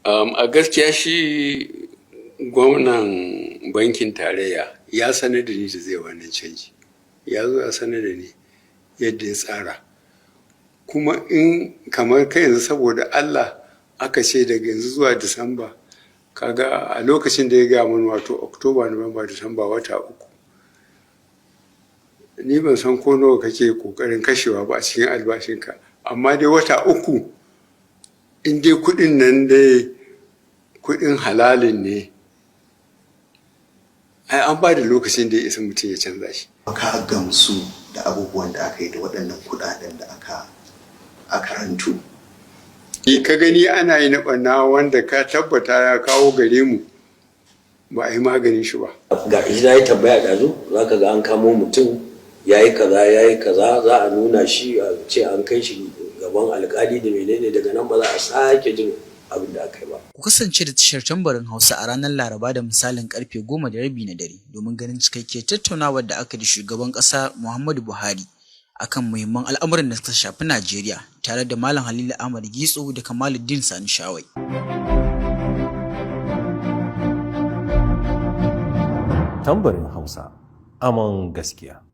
A gaskiya shi gwamnan bankin tarayya ya sanar da ni da zai wannan canji. Ya zo ya sanar da ni yadda ya tsara. Kuma in kamar kai yanzu, saboda Allah, aka ce daga yanzu zuwa Disamba, kaga a lokacin da ya gaya mun, wato Oktoba, Nuwamba, Disamba, wata 3. Ni ban san ko nawa kake kokarin kashewa ba a cikin albashinka, amma dai wata 3, in dai kuɗin nan dai kuɗin halalin ne, ai an ba da lokacin da ya isa mutum ya canza shi. Ka gamsu da abubuwan da aka yi da waɗannan kuɗaɗen da aka rantu? Ka gani ana yi na ɓanna wanda ka tabbata ya kawo gare mu, ba a yi maganin shi ba. Ga na yi tambaya ɗazu, za ka ga an kamo mutum ya yi kaza, ya yi kaza, za a nuna shi, a ce an kai shi gaban alkali da menene, daga nan ba za a sake jin abin da aka yi ba. Ku kasance da tashar Tambarin Hausa a ranar Laraba da misalin karfe 10:30 na dare domin ganin cikakkiyar tattaunawar da aka da shugaban ƙasa Muhammadu Buhari akan muhimman al'amuran da suka shafi Najeriya, tare da Malam Halilu Ahmad Gitso da Kamaluddin Sani Shawai. Tambarin Hausa, aman gaskiya.